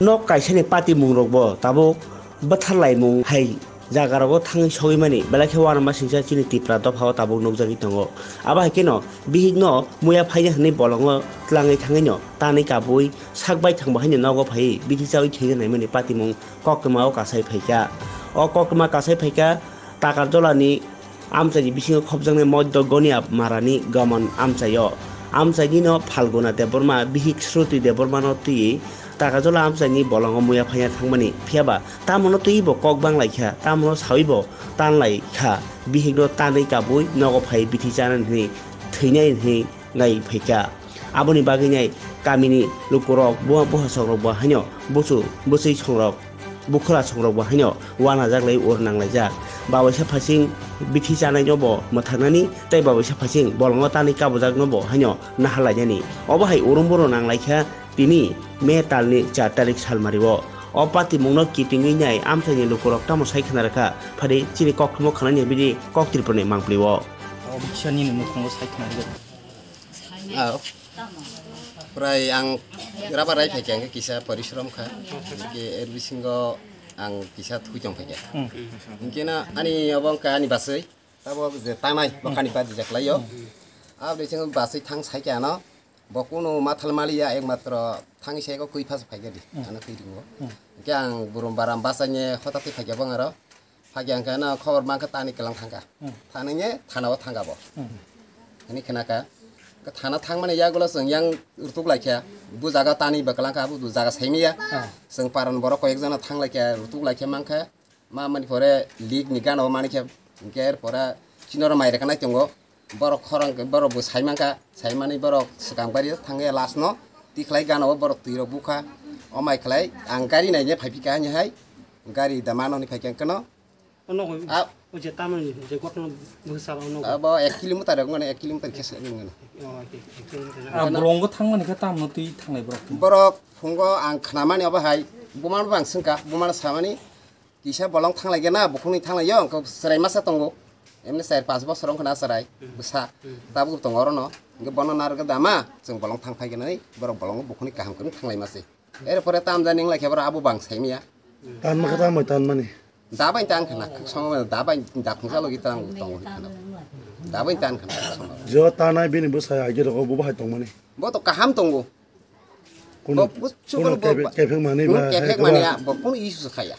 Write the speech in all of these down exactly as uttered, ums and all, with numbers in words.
Nok kaisani patimungrokbo tabuk bwtharlaimung hai jagarogo thangwi sogwimani belai khe uanama singcha chini Tipra dophao tabuk nukjagwi tongo. Abo hai kheno bihikno muya phaina hwnwi bolongo tlangwi thangwino tanwi kabui sak baithang bo haino nogo phaiwi bithi chawi thwina naimani patimung koktwmao kasai phaikha. O koktwma kasai phaikha Takarjolani amchaini bisingo khopjaknai Moddo Goniya Marani Gomon amchaio. Amchainino Phalguna Debbarma bihik Shruti Debbarmano twiwi Takarjola amchaini bolongo muya phaina thangmani. Phiyaba tamono twiwi bo kok banglaikha, tamono sawibo tanlaikha, bihikno tanwi kabui nogo phai bithi chanani hwnwi thwinai hwnwi nai phaikha. Aboni bagwinai kamini lukurok, buma buhasongrokbo haino buchu bwchwi songrok, bukhura songrokbo haino uanajaklai ur nanglaijak. Babaisa phaising bithi chanainobo mwthangnani tei babaisa phaising bolongo tanwi kabujaknobo haino naharlainani. Obo hai urung boro nanglaikha tini May talni char tarik salmario. O patimungno kitingwi nai amchaini lukurok tamo sai khna rwkha, phadi chini koktwmo khwnani bini kok Tripurani mangpli-o. O bwsani nini mukhungo sai khna rwkha. Ah, prai ang rubber rai phaikha, hingke kisa porishrom kha, hingke er bisingo ang kisa thui tong phaikha. Hmm. Hingke na ani obo wngkha ani baswi, tabo je tanai bokhani badi jaklaio. Abo de chwng baswi thang saikha ano, bo kunu mathal maliya, ekmatro thangwi saiko kwi phas phaikha di, ano kwi ringo. Hingke ang burum baram basaine hota twi phaikha bong aro. Phagya hwnkhe no khobor mankha tani kwlang thangkha. Hmm. Thani nge thana o thangkha bo. Hmm. Hini khna kha. Khe thana thangmani yagulo chwng yang rutuk laikha. Bu jaga tani bo kwlang kha, bu jaga saimiya. Ah. Chwng paran borok koyek jana thang laikha, rutuk laikha mankha. Ma mani pore lik ni gana o manikha. Hwnkhe er pore chinoro mai rwkha nai tongo. Borok khorang khe borok bo sai mankha, sai mani borok swkang bari thangya last no tikhlai gana o borok twi rok bukha. O mai khlai ang gari naine phai phikha hani hai. Gari da mano hwnwi phaikha hwnkhe no. Ono hoi, ah, o je tamoni je gotno bwsa ono. Abo ek kilometer rok mane ek kilometer khe se nang mane. Oh, okay, ek kilometer. Ah, bolongo thangmani khe tamno twi thanglai borok. Borok phungo ang khnamani obo hai bumano bang swngkha, bumano samani kisa bolong thanglai gena bukhungni thanglai yo, chwrai masa tongo. Emne char pas bosor wngkha na chwrai, hmm, bwsa. Hmm. Tabuk tongo orono. Hwnkhe bono narwkhe dama, chwng bolong thang phai gwnai, borok bolongo bukhungni kaham kwrwng thanglai mase. Erpore tamjani wnglaikhe borok abo bang saimanya. Tanma khe tamo tanmani. Dabai tan khna, khuk sama dabai dakhung salo gi tang tongo khna. Dabai tan khna, khuk sama. Jo tanai bini bwsai agi rogo bo bahai tongmani. Bo to kaham tongo. Kuno, bo kuchuk kuno bo kefe-, ba-, kefek mani kuno ba, kefek hai mani ba. Ya, bo kuno issue khaya.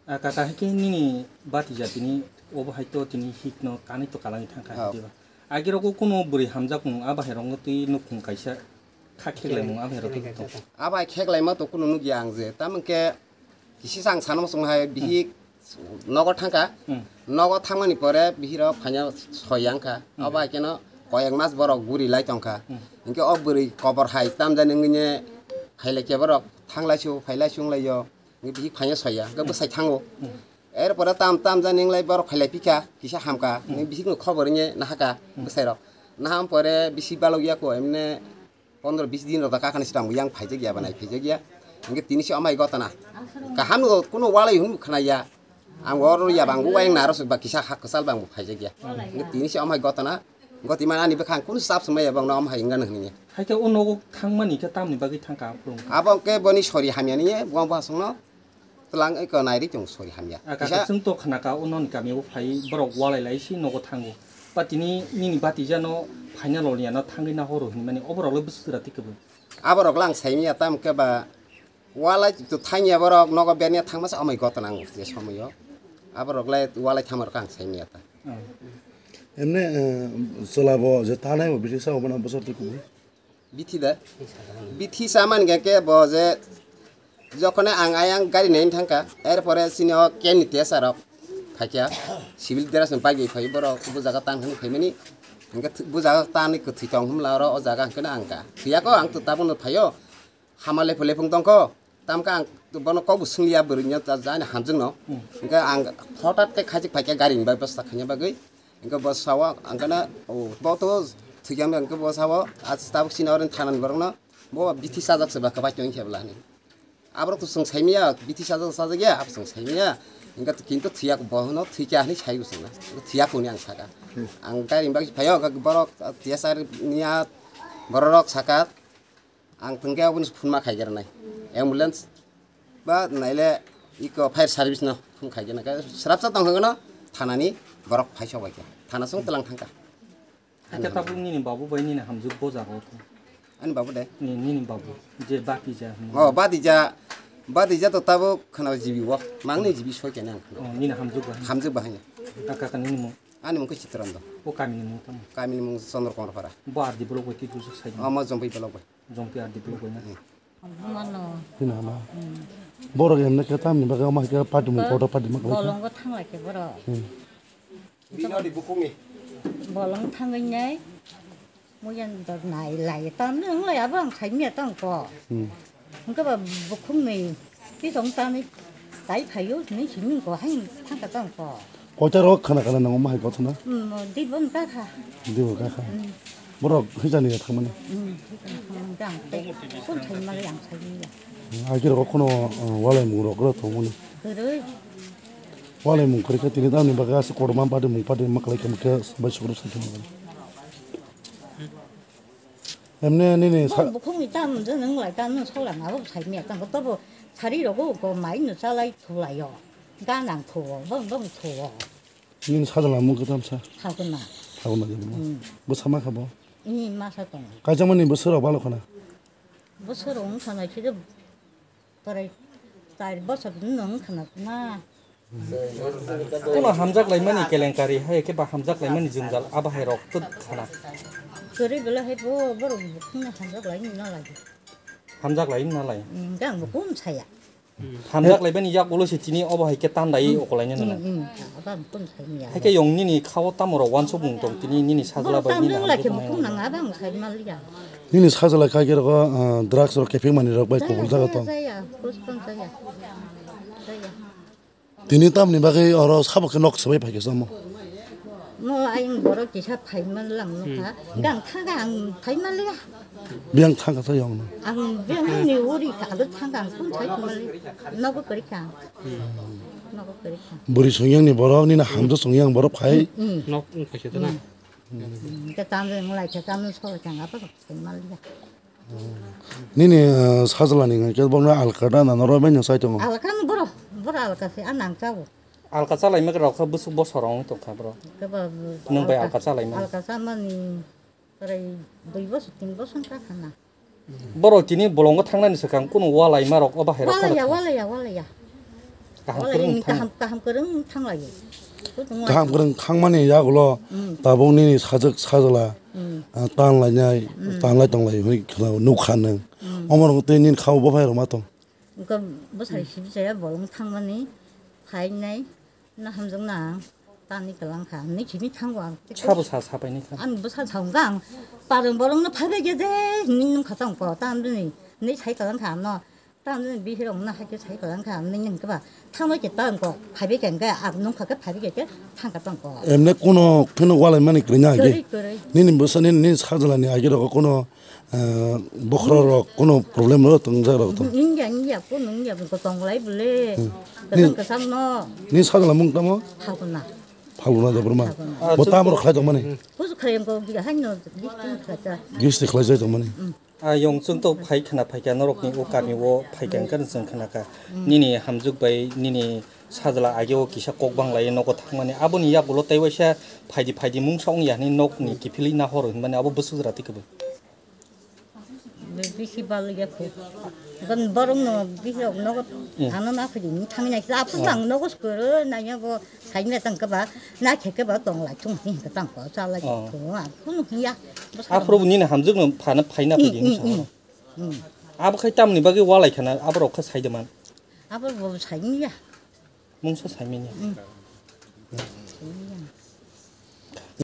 Ah, kaka, hai khe nini bati jatini obo hai to tini hikno kanwi to kalangwi thangkha, oh, hai diba? Agi rogo kuno bwrwi hamjakmung, a bahai rokno twi nukhung kaisa kha kheklaimung, a bahai rok to. A bahai kheklaima to kuno nukya ang je, tamon khe kisi sang sanamo song hai bihik nogo thangkha. Hmm. Nogo thangmani pore bihiro phaina soi yang kha. Hmm. Abo hai kheno koyek mas borok guri lai tongkha. Hmm. Hinkhe o bwrwi kobor hai tamjani wngwi ne khailai khe borok thanglai su, phailai su wnglaio. Hingke bihik phaina soya, hingke bwsai thango. Hmm. Erpore tam tam jani wnglaiboro khailai phikha, kisa hamkha, hmm, hingke bihikno khobor wngya nahakha, hmm, bwsairok. Naham pore bisi balokya ko, emne pondro bis din rok da kakhani swkang yang phaijakya, banai phaijakya. Hingke tini se amai gotana. Kaham no kuno walai hwn khnaya. Ang oro ya bang wayang naro ba kisa hak kwchal bang phaijakya. Hingke tini se amai gotana. Goti man ani bwkhang kunu sap swmai ya bang no amhai wngano hwnwi. Hai khe o nogo thangmani khe tamni bagwi thangkha aphuru? Abo hwnkhe boni sori hamya ni, bo bo hasongno twlang eko nairi tong sori hamya. Ah, kisa kaka, chwng to khnaka o noni kami o phai borok walai lai si nogo thango. Patini nini batijano phaina loliyano thangwi nahoro hinmani oborok le bwswk jora tikhe bo. Aborok le ang saimanya tam khe ba walai to thangya borok nogo berniya thangmasa amai gotana ang je somoyo. Aborok le walai thangmarok ang saimanya ta. Hmm. Emne, eh, chwla bo je tanai bo bisi sa obo na bosor twi kubui. Bithi da? Bithi sa man ge ke bo je jokhone ang ayang gari nei thangka, erpore sini o ken ni tesa rok phaikya, civil dress ni bike phai borok bu jaga tan hwnwi phaimani. Hingke bu jaga tan ni kwthwi tong hwnla oro o jaga hwnkhe ang ka. Thiyako ang to tabuk no phaio. Hama lephung lephung tongkho, tamkhe ang bono kokbo swngliya bwrwino ta jani hamjwkno. Hmm. Hwnkhe ang hothat khe khaijak phaikha garini bai bwsa khaina bagwi. Hwnkhe bo sao ang kheno, o, bo to thwikya hwnkhe bo sao, a tabuk sini oro thanani borokno, bo bithi sajak se ba kwbai tong khe bwla hinwi. Aborok to chwng saimanya, bithi sajak sajak ya, abo chwng saimanya. Hwnkhe kintu thwiya bo hwno thwikya hinwi sai bo chwngno. Thwiya hwnwi ang saka. Hmm. Ang garini bagwi phaio, borok T S R niya bororok saka. Ang tongkhe aboni phunma khaigerna. Ambulance Ba naile iko fire service no phone khaigena khe srapsa tong hwngno thanani borok phai sok bai khe thana song tlang thangkha. Hakhe tabuk nini babu bai nini hamjwk bo jaga o thung. Ani babu de? Ni, nini babu je Batija hwnwi. Oh, Batija, Batija to tabuk khana jibi o. Mangni jibi soi kene ang. Oh, nini hamjwk bai. Hamjwk bahai. Kaka kaka nini mung? Ani mung khe Chitrando. O kami ni mung tamo? Kami ni mung Chandra Kumar Phara. Bo R D block bai khe bujak sai. Oh, mo Jompi block bai. Jompi R D block bai na. Hmm. Mano. Hino hama. Hmm. Borok emne khe tamni bagwi omo hai khe party mung kotor party ma khlai kha. Bolongo thanglai khe borok. Hmm. Bini adi bukhukni. Bolong thangwi nai. Muyan dor nai lai tam nung lai abo ang sai miya tang ko. Hmm. Hwnkhe ba bukhukni ti tong tani tai phaio ni simi ko hai thangka tang ko. Koita rok khana khana nang omo hai kothona. Hmm, di bon ka kha. Di bon ka kha. Hmm. Borok hijani ya thangmani. Hmm, hijani thangmani jang. Kun sai mali ang sai miya. Agirok kono, uh, walai mung rok rw tongmani. Kwrwi. Walai mung kwrwi khe tini tamni bagwi aswk kotorma party mung party ma khlai khe mungkhe bai sukrub sai khe mungkhe. Emne nini sa- Bo bukhukni tam je nwng lai tam nwng sola ma bo sai miya tang ko tobo sari rogo ko mai no chalai thulai yo. Ga nang thuo, bong bong thuo. Nini sajla mung khe tamsa. Hakuna. Hakuna je bo. Hmm. Bo sama kha bo. Ni masa tong. Kaijakmani bwswk rok balo khana. Bwswk rok wng sana khe Pwrai char bosor no wng khna na. Kono hamjak laimani kelenkari hai khe ba hamjak laimani jwngjal abo hai rok twk khna. Kwrwi belai hai bo borok bukhukno hamjak lai na lai. Hamjak lai na lai. Hmm, jang bo kun saya. Hamjak laibani yak ulo se tini obo hai khe tandai okolaina nana. Hmm, hmm, abo ang kun saya. Hai khe yong nini khao tamo rok wansuk mung tong tini nini sajla bai nini hamjak lai khe bukhuk nang abo ang sai mal ya. Nini sajla kha khe rok, ah, drugs rok kepeng mani rok bai kubul jaga tong. Jaya, kuspang jaya. Jaya. Tini tamni bagwi oro sabo khe nok swbai phai khe samo. Mo ayang borok kisa phai man lang nokha. Gang thaga ang phai man liya. Biyang thangkha sa yong no. Ang biyang ni uri ka do thaga ang kun sai mal. Nogo kari ka. Nogo kari ka. Buri songyang ni borok nini hamjak songyang borok phai. Nok wng kha se na. Hingke tamjani wng lai khe tamni solo chang apa kok sengma liya. Nini, eh, sajla ni hingke bono alkata na norok bai no sai tongo. Alka no boro, boro alka se a nang chago. Alka chalai mek rok kha bwswk bosor wng tong kha bro. Kebo nwng bai alka chalai man. Alka chamani prai dui bosor tin bosor wng kha na. Borok tini bolongo thangnani swkang kunu walai ma rok o bahai rok Walaya, walaya, walaya. Kaham Walaya kwrwng ni kaham, kaham kwrwng thanglayo. Kaham kwrwng thangmani yagulo tabuk nini sajwk sajwla, ah, tanlainai, tanlai tonglai hwnwi khwlao nukha nwng. Omo rok tei nini khao bo phai rok ma tong. Wngkha bwsai sibisaya bolong thangmani phainai. Na hamjwk na ang tani kwlang kha, nini simi thango ang. Sabo sa sapai ni kha. Ang bwsa sa wngkha ang parwng borok no phaibai khe je hinwi nung kha tong ko, ta ang bini nini sai kwlang kha ang no, ta ang bini bihirok no hai khe sai kwlang kha ang nini hwnkhe ba thangbai khe ta ang ko, phaibai khe hwnkhe ang nung kha khe phaibai khe thangkha tong ko. Emne kuno pheno walai mani kwrwi na agi. Kwrwi, kwrwi. Nini bwsa nini, nini sajwla ni agi rok kuno Ah, bokhorok rok kuno problem rok tongjak rok tong. Wngya, wngya, kuno wngya, bo tong lai bole. Kwcham kwcham no. Ni sajla mung tamo? Phaguna. Phaguna Debbarma. Phaguna. Bo tamo rok khlai tong mani? Kusu khlai ko gi haino gi tin khlai ta. Gisti khlai jai tong mani? A yong chwng to phai khna phai kha norok ni o kami o phai kha kan chwng khna kha. Nini hamjwk bai nini sajla age o kisa kok bang lai nogo thang mani. Aboni yagulo tei waisa phaidi phaidi mungsa wngya hinwi nok ni kiphilwi nahor hinmani abo bwswk jora twi kwbwi. Bisi bal ya khu. Gan borong no bisi rok no ano na khu ni thang na sa phu bang no ko skoro na ya go sai na tang ka ba na khe ka ba tong la chung ni ka tang ko sa la khu a khu no ya. Aphuru nini hamjwk no phana phaina phaidi hinwi sa. Abo khai tamni bagwi walai khana abo rok kha sai de man. Abo bo sai ni ya. Mungsa sai manya. Mm.